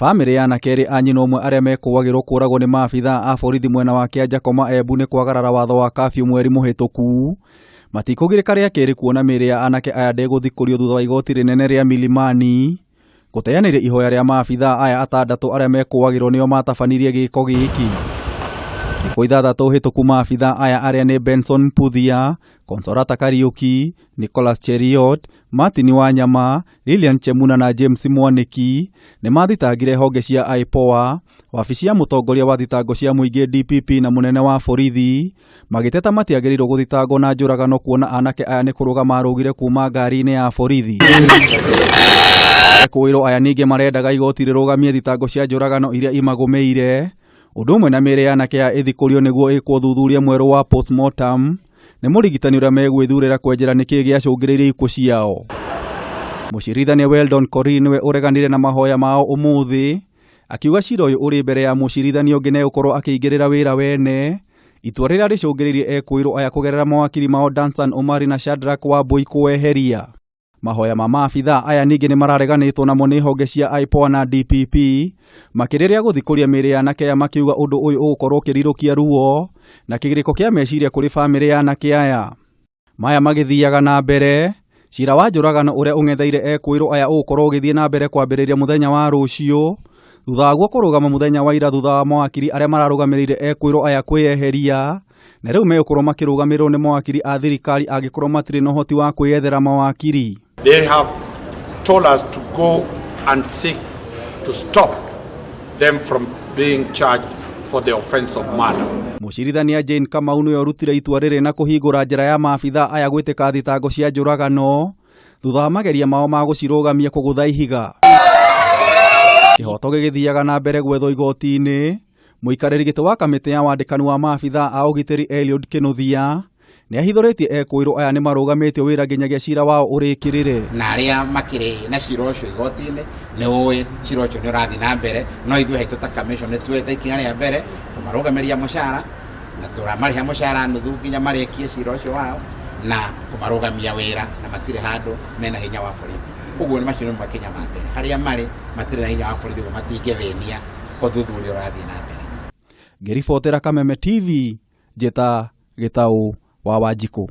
Bamĩrĩ ya anake erĩ a nyina ũmwe arĩa mekũagĩrwo kũragwo nĩ maabithaa a borithi mwena wa Kĩanjakoma Embu nĩ kwagarara watho wa kafyu mweri mũhĩtũku matikũgirĩka rĩa kerĩ kuona mĩĩrĩ ya anake aya ndĩgũthikũrio thutha wa igoti rĩnene rĩa Milimani gũteanĩria ihoya rĩa maabithaa aya atandatũ arĩa mekũagĩrwo nĩo matabanirie gĩko gĩkĩ. Thikũ ithathatũ hĩtũku maabithaa aya arĩa nĩ Benson Mputhia, Consolata Kariuki, Nicholas Cheriot, Martin Wanyama, Lilian Chemuna na James Mwaniki nĩ mathitangire honge cia IPOA, wabici ya mũtongoria wa thitango cia mũingĩ DPP na mũnene wa borithi magĩteta matiagĩrĩirwo gũthitangwo na njũragano kuona anake aya nĩ kũrũga marũgire kuma ngari-inĩ ya borithi. Ekũĩrwo aya ningĩ marendaga igoti rĩrũgamie thitango cia njũragano iria imagũmĩire ũndũ ũmwe na mĩĩrĩ ya anake aya ĩthikũrio nĩguo ĩkwo ũthuthuria mwerũ wa postmortem nĩ mũrigitani ũrĩa megwĩthurĩra kwenjera nĩkĩ gĩacũngĩrĩirie ikuũ ciao. Mũcirithania Weldon Korir nĩwe ũreganire na mahoya mao ũmũthĩ akiuga cira ũyũ ũrĩ mbere ya mũcirithania ũngĩ na egũkorwo akĩingĩrĩra wĩra wene itua rĩrĩa rĩcũngĩrĩirie ekũĩrwo aya kũgerera mawakiri mao Dansan Omari na Shadrack Wambui kweheria. Mahoya ma maabithaa aya ningĩ nĩ marareganĩtwo namo nĩ honge cia IPOA na DPP makĩrĩrĩa gũthikũria mĩĩrĩ ya anake aya makiuga ũndũ ũyũ ũgũkorwo ũkĩrirũkia ruo na kĩgirĩko kĩa meciria kũrĩ bamĩrĩ ya anake aya. Maya magĩthiaga na mbere cira wa njũragano ũrĩa ũng'etheire ekũĩrwo aya ũgũkorwo ũgĩthiĩ na mbere kwambĩrĩria mũthenya wa rũciũ thutha waguo kũrũgama mũthenya wa ira thutha wa mawakiri arĩa mararũgamĩrĩire ekũĩrwo aya kwĩyeheria na rĩu megũkorwo makĩrũgamĩrĩrwo nĩ mawakiri a thirikari angĩkorwo matirĩ na ũhoti wa kwĩyethera mawakiri. They have told us to go and seek to stop them from being charged for the offense of murder. Mũcirithania Jane Kamau nĩwe ũrutire itua rĩrĩ na kũhingũra njĩra ya maabithaa aya gwĩtĩka thitango cia njũragano thutha wa mageria mao ma gũcirũgamia kũgũtha ihiga. Kĩhoto gĩgĩthiaga na mbere gwethwo igoti-inĩ mũikarĩri gĩtĩ wa kamĩtĩ ya wandĩkani wa maabithaa a ũgitĩri Eliud Kinuthia nĩ ahithũrĩtie ekũĩrwo aya nĩ marũgamĩtio wĩra nginyagia cira wao ũrĩkĩrĩre. Na arĩa makĩrĩ na cira ũcio igoti-inĩ nĩ ũĩ cira ũcio nĩ ũrathiĩ na mbere, no ithuĩ haitũ ta commission nĩ tuoete ikinya rĩa mbere kũmarũgamĩria mũcara na tũramarĩha mũcara nuthu nginya marĩkie cira ũcio wao na kũmarũgamia wĩra na matirĩ handũ mena hinya wa borithi. Ũguo nĩ macio nĩ makinya ma mbere harĩa marĩ matirĩ na hinya wa borithi ũguo matingĩthĩnia ũthuthuria ũrathiĩ na mbere. Ngĩribotera Kameme TV njĩta Gĩtaũ wa Wanjikũ.